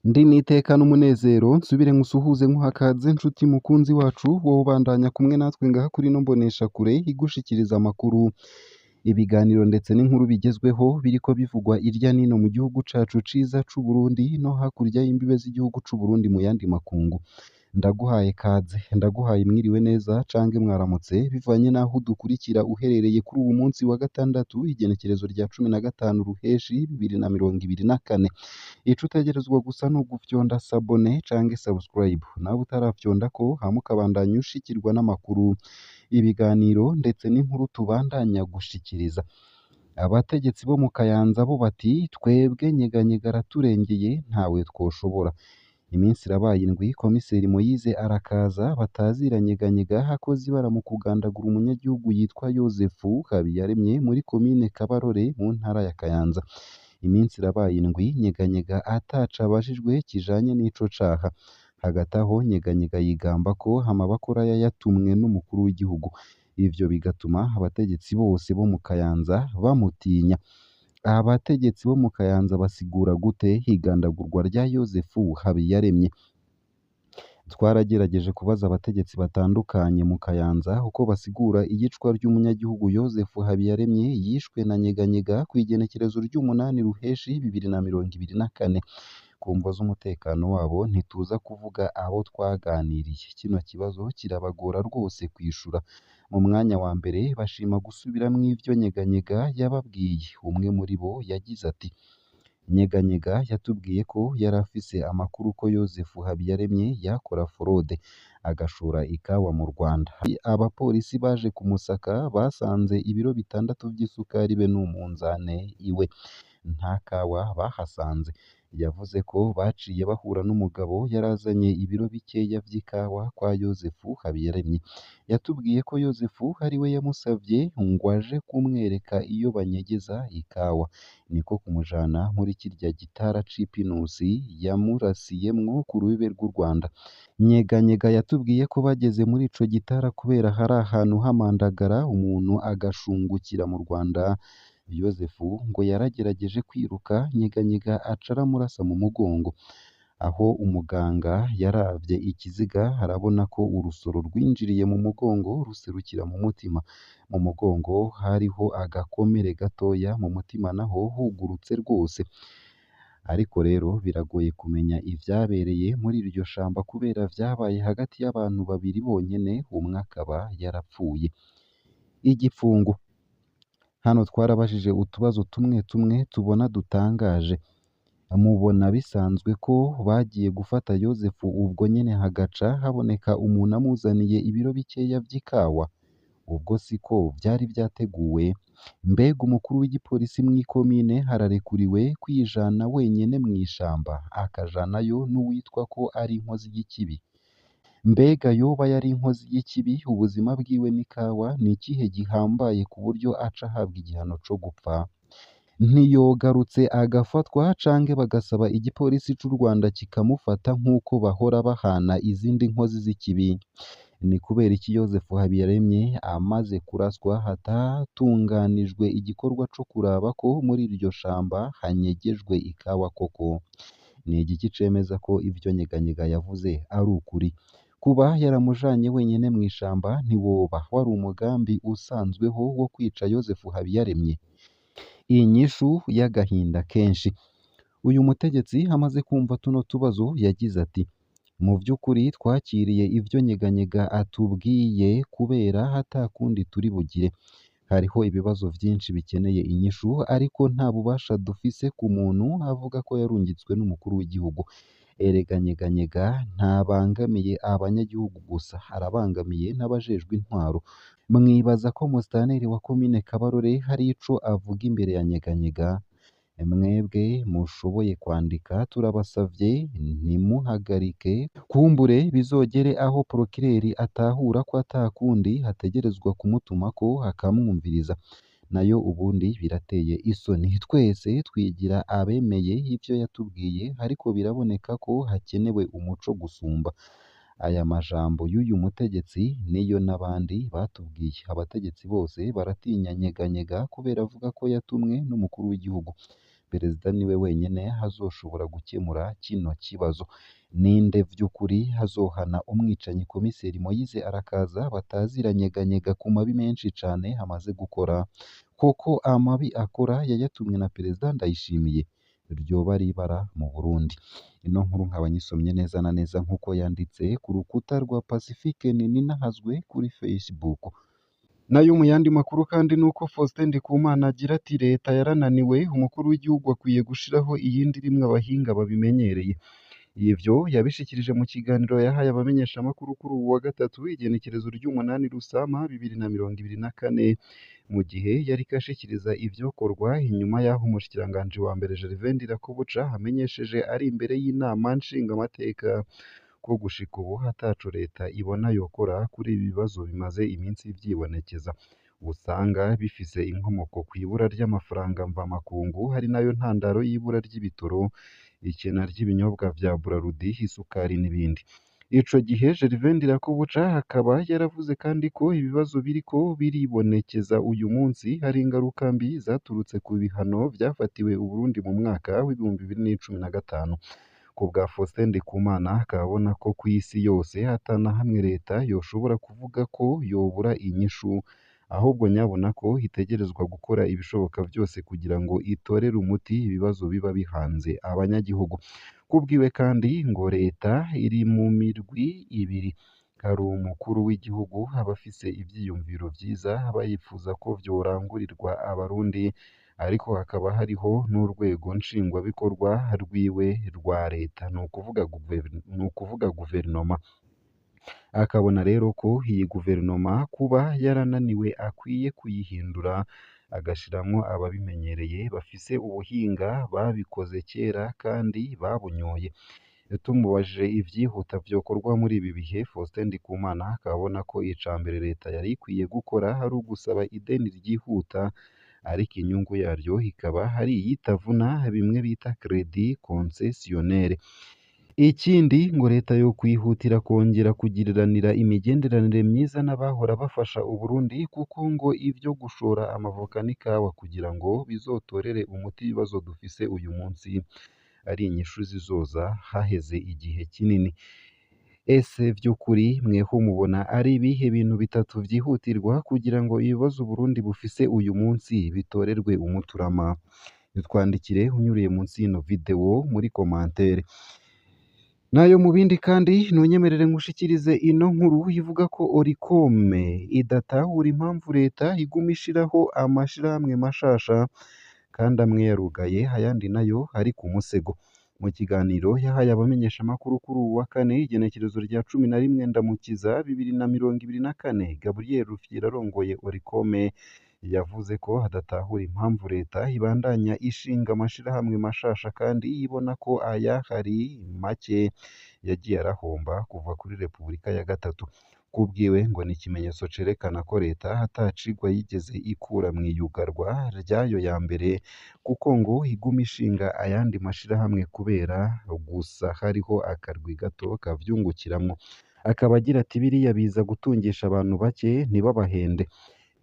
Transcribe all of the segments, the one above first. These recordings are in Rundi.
Ndi n'iteka n'umunezero nsubire nkusuhuze nkuhakaze nshuti mukunzi wacu wowe ubandanya kumwe natwe ngaha kuri ino mboneshakure igushikiriza amakuru, ibiganiro ndetse n'inkuru bigezweho biriko bivugwa irya nino mu gihugu cacu ciza c'Uburundi no hakurya y'imbibe z'igihugu c'Uburundi mu yandi makungu. Ndaguhaye kaze, ndaguhaye mwiriwe neza canke mwaramutse bivanye n'aho udukurikira uherereye kuri uwu munsi wa gatandatu igenekerezo rya 15 Ruheshi 2024. Ico utegerezwa gusa ni ugufyonda sabone canke subscribe, nawe utarafyondako hama ukabandanya ushikirwa n'amakuru, ibiganiro ndetse n'inkuru tubandanya gushikiriza. Abategetsi bo mu Kayanza bo bati twebwe Nyeganyega araturengeye ntawe twoshobora. Iminsi irabaye indwi komiseri Moise arakaza batazira Nyeganyega akoze ibara mu kugandagura umunyagihugu yitwa Yozefu Habiyaremye muri komine Kabarore mu ntara ya Kayanza. Iminsi irabaye indwi Nyeganyega ataco abajijwe kijanye n'ico caha. Hagati aho Nyeganyega yigamba ko amabakora yayatumwe n'umukuru w'igihugu. Ivyo bigatuma abategetsi bose bo mu Kayanza bamutinya. Abategetsi bo mu Kayanza basigura gute igandagurwa rya Yozefu Habiyaremye? Twaragerageje kubaza abategetsi batandukanye mu Kayanza uko basigura iyicwa ry'umunyagihugu Yozefu Habiyaremye yishwe na Nyeganyega kw'igenekerezo ry'umunani Ruheshi 2024. Ku mvo z'umutekano wabo ntituza kuvuga abo twaganiriye. Kino kibazo kirabagora rwose kwishura. Mu mwanya wa mbere bashima gusubiramwo ivyo Nyeganyega yababwiye. Umwe muri bo yagize ati: Nyeganyega yatubwiye ko yari afise amakuru ko Yozefu Habiyaremye yakora forode agashora ikawa mu Rwanda. Abapolisi baje kumusaka basanze ibiro 6 vy'isukari be n'umunzane iwe. Nta kawa bahasanze. Yavuze ko baciye bahura n'umugabo yarazanye ibiro bikeya vy'ikawa kwa Yozefu Habiyaremye. Yatubwiye ko Yozefu ariwe yamusavye ngo aje kumwereka iyo banyegeza ikawa. Niko kumujana muri kirya gitara c'ipinusi yamurasiyemwo ku rubibe rw'u Rwanda. Nyeganyega yatubwiye ko bageze muri ico gitara kubera hari ahantu h'amandagara umuntu agashungukira mu Rwanda. Yozefu ngo yaragerageje kwiruka, Nyeganyega aca aramurasa mu mugongo. Aho umuganga yaravye ikiziga arabona ko urusoro rwinjiriye mu mugongo ruserukira mu mutima. Mu mugongo hariho agakomere gatoya, mu mutima naho hugurutse rwose. Ariko rero biragoye kumenya ivyabereye muri iryo shamba kubera vyabaye hagati y'abantu babiri bonyene, umwe akaba yarapfuye. Igipfungu. Hano twarabajije utubazo tumwe tumwe tubona dutangaje. Mubona bisanzwe ko bagiye gufata Yozefu ubwo nyene hagaca haboneka umuntu amuzaniye ibiro bikeya vy'ikawa? Ubwo siko vyari vyateguwe? Mbega umukuru w'igipolisi mw'ikomine ararekuriwe kwijana wenyene mw'ishamba akajanayo n'uwitwa ko ari inkozi y'ikibi? Mbega yoba yari inkozi y'ikibi ubuzima bwiwe n'ikawa ni ikihe gihambaye ku buryo aca ahabwa igihano co gupfa? Ntiyogarutse agafatwa canke bagasaba igipolisi c'u Rwanda kikamufata nk'uko bahora bahana izindi nkozi z'ikibi? Ni kubera iki Yozefu Habiyaremye amaze kuraswa hatatunganijwe igikorwa co kuraba ko muri iryo shamba hanyegejwe ikawa koko? Ni igiki cemeza ko ivyo Nyeganyega yavuze ari ukuri? Kuba yaramujanye wenyene mw'ishamba ntiwoba wari umugambi usanzweho wo kwica Yozefu Habiyaremye? Inyishu y'agahinda kenshi. Uyu mutegetsi amaze kumva tuno tubazo yagize ati: mu vy'ukuri twakiriye ivyo Nyeganyega atubwiye kubera atakundi turi bugire. Hariho ibibazo vyinshi bikeneye inyishu ariko nta bubasha dufise ku muntu avuga ko yarungitswe n'umukuru w'igihugu. Erega Nyeganyega ntabangamiye abanyagihugu gusa, arabangamiye n'abajejwe intwaro. Mwibaza ko musitanteri wa komine Kabarore hari ico avuga imbere ya Nyeganyega? Mwebwe mushoboye kwandika turabasavye ntimuhagarike, kumbure bizogere aho porokireri atahura ko atakundi hategerezwa kumutumako akamwumviriza. Nayo ubundi birateye isoni. Twese twigira abemeye ivyo yatubwiye ariko biraboneka ko hakenewe umuco gusumba. Aya majambo y'uyu mutegetsi niyo n'abandi batubwiye. Abategetsi bose baratinya Nyeganyega kubera avuga ko yatumwe n'umukuru w'igihugu. Perezida niwe wenyene azoshobora gukemura kino kibazo. Ninde vy'ukuri azohana umwicanyi komiseri Moise Arakaza batazira Nyeganyega ku mabi menshi cane amaze gukora? Koko amabi akora yayatumwe na Perezida Ndayishimiye? Ryoba ari ibara mu Burundi. Ino nkuru nkaba nyisomye neza na neza nk'uko yanditse ku rukuta rwa Pacifique Nininahazwe kuri Facebook. Nayo mu yandi makuru kandi nuko Faustin Ndikumana agira ati leta yarananiwe, umukuru w'igihugu akwiye gushiraho iyindi irimwo abahinga babimenyereye. Ivyo yabishikirije mu kiganiro yahaye abamenyeshamakuru kuri uwu wa gatatu igenekerezo ry'umunani Rusama 2024, mu gihe yariko ashikiriza ivyokorwa inyuma y'aho umushikiranganji wa mbere Gervais Ndirakobuca amenyesheje ari imbere y'inama nshingamateka ko gushika ubu ataco leta ibona yokora kuri ibi bibazo bimaze iminsi vyibonekeza, usanga bifise inkomoko kw'ibura ry'amafaranga mvamakungu ari nayo ntandaro y'ibura ry'ibitoro, ikena ry'ibinyobwa vya Braludi, isukari n'ibindi. Ico gihe Gervais Ndirakobuca akaba yaravuze kandi ko ibibazo biriko biribonekeza uyu munsi hari ingaruka mbi zaturutse ku bihano vyafatiwe Uburundi mu mwaka w'2015. Ku bwa Faustin Ndikumana akaba abona ko kw'isi yose ata na hamwe leta yoshobora kuvuga ko yobura inyishu, ahubwo nyabuna ko itegerezwa gukora ibishoboka vyose kugira ngo itorere umuti ibibazo biba bihanze abanyagihugu. Kubwiwe kandi ngo leta iri mu mirwi ibiri, hari umukuru w'igihugu aba afise ivyiyumviro vyiza aba yipfuza ko vyorangurirwa abarundi, ariko hakaba hariho n'urwego nshingwabikorwa rwiwe rwa leta, ni ukuvuga guverinoma. Akabona rero ko iyi guverinoma kuba yarananiwe akwiye kuyihindura agashiramwo ababimenyereye bafise ubuhinga babikoze kera kandi babunyoye. Tumubajije ivyihuta vyokorwa muri ibi bihe, Faustin Ndikumana akaba abona ko ica mbere leta yari ikwiye gukora ari ugusaba ideni ryihuta, ariko inyungu yaryo ikaba ari iyitavuna, bimwe bita crédit concessionnaire. Ikindi ngo leta yokwihutira kongera kugiriranira imigenderanire myiza n'abahora bafasha Uburundi, kuko ngo ivyo gushora amavoka n'ikawa kugira ngo bizotorere umuti ibibazo dufise uyu munsi ari inyishu zizoza haheze igihe kinini. Ese vy'ukuri mweho mubona ari ibihe bintu bitatu vyihutirwa kugira ngo ibibazo Uburundi bufise uyu munsi bitorerwe umuturama? Twandikire unyuriye munsi y'ino video muri commentaire. Nayo mu bindi kandi ntunyemerere ngushikirize ino nkuru ivuga ko Oricome idatahura impamvu leta iguma ishiraho amashirahamwe mashasha kandi amwe yarugaye ayandi nayo ari ku musego. Mu kiganiro yahaye abamenyeshamakuru kuri uwu wa kane igenekerezo rya 11 Ndamukiza 2024, Gabriel Rufyiri arongoye Oricome yavuze ko adatahura impamvu leta ibandanya ishinga amashirahamwe mashasha kandi ibona ko ayahari make yagiye arahomba kuva kuri Repubulika ya gatatu. Kubwiwe ngo ni ikimenyetso cerekana ko leta ata cigwa yigeze ikura mw'iyugarwa ryayo ya mbere, kuko ngo iguma ishinga ayandi mashirahamwe kubera gusa hariho akarwi gato kavyungukiramwo. Akaba agira ati biriya biza gutungisha abantu bake ntibabahende.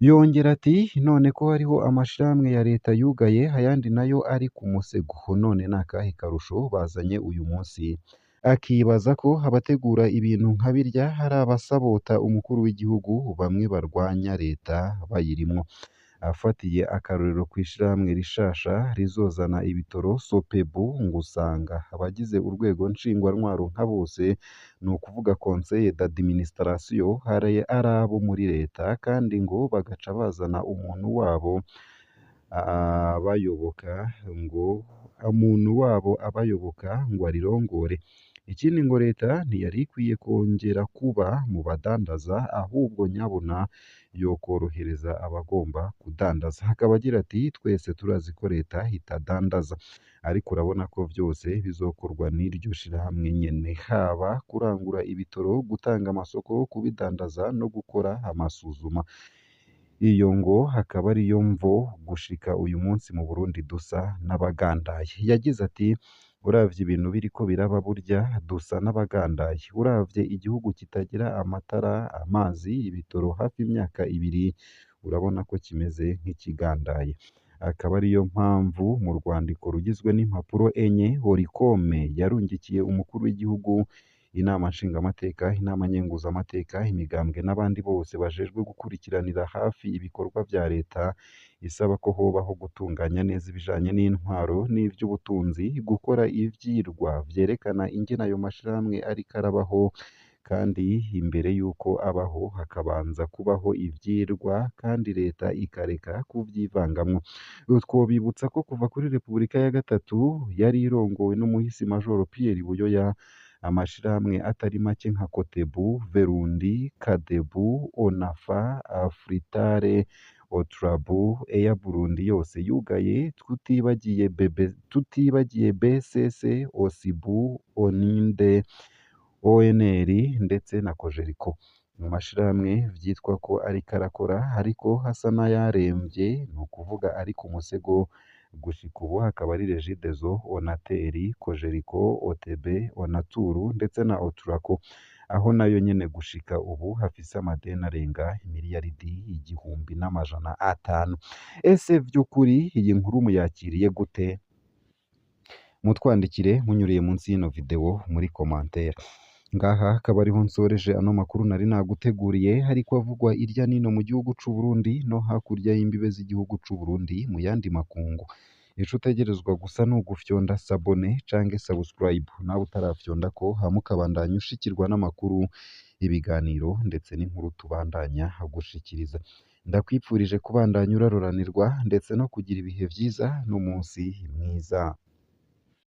Yongera ati none ko hariho amashirahamwe ya leta yugaye ayandi nayo ari ku musego, none ni akahe karusho bazanye uyu munsi? Akibaza ko abategura ibintu nka birya ari abasabota umukuru w'igihugu bamwe barwanya leta bayirimwo. Afatiye akarorero kw'ishirahamwe rishasha rizozana ibitoro Sopebu, ngo usanga abagize urwego nshingwantwaro nka bose, ni ukuvuga conseil d'administration, ari abo muri leta, kandi ngo bagaca bazana umuntu wabo abayoboka ngo umuntu wabo abayoboka ngo arirongore. Ikindi ngo leta ntiyari ikwiye kongera kuba mu badandaza, ahubwo nyabuna yokorohereza abagomba kudandaza. Akaba agira ati twese turazi ko leta itadandaza, ariko urabona ko vyose bizokorwa n'iryo shirahamwe nyene, haba kurangura ibitoro, gutanga amasoko, kubidandaza no gukora amasuzuma. Iyo ngo akaba ariyo mvo gushika uyu munsi mu Burundi dusa n'abagandaye. Yagize ati Uravye ibintu biriko biraba burya dusa n'abagandaye. Uravye igihugu kitagira amatara, amazi, ibitoro hafi imyaka 2, urabona ko kimeze nk'ikigandaye. Akaba ariyo mpamvu mu rwandiko rugizwe n'impapuro 4 Orikome yarungikiye umukuru w'igihugu, inama nshingamateka, inama nkenguzamateka, imigambwe n'abandi bose bajejwe gukurikiranira hafi ibikorwa vya leta, isaba ko hobaho gutunganya neza ibijanye n'intwaro n'ivy'ubutunzi, gukora ivyirwa vyerekana ingene ayo mashirahamwe ariko arabaho, kandi imbere y'uko abaho hakabanza kubaho ivyirwa kandi leta ikareka kuvyivangamwo. Twobibutsa ko kuva kuri Repubulika ya gatatu yari irongowe n'umuhisi Majoro Pierre Buyoya, amashirahamwe atari make nka Kotebu, Verundi, Kadebu, Onafa, Afritare, Otrabu, Air Burundi yose yugaye, tutibagiye BCC, Osibu, Oninde, ONR ndetse na Cogerco. Mu mashirahamwe vyitwa ko ariko arakora ariko asa n'ayaremvye, ni ukuvuga ari ku musego, gushika ubu akaba ari Regideso, Onatel, Cogerco, OTB, Onatur ndetse na Otraco, aho nayo nyene gushika ubu hafise amadeni arenga imiriyaridi 1500. Ese vy'ukuri iyi nkuru muyakiriye gute? Mutwandikire munyuriye munsi y'ino video muri commentaire. Ngaha akaba ariho nsoreje ano makuru nari naguteguriye, ariko avugwa irya nino mu gihugu c'u Burundi no hakurya y'imbibe z'igihugu c'u Burundi mu yandi makungu. Ico utegerezwa gusa ni ugufyonda sabone canke subscribe, nawe utarafyondako, hama ukabandanya ushikirwa n'amakuru, ibiganiro ndetse n'inkuru tubandanya gushikiriza. Ndakwipfurije kubandanya uraroranirwa ndetse no kugira ibihe vyiza n'umunsi mwiza.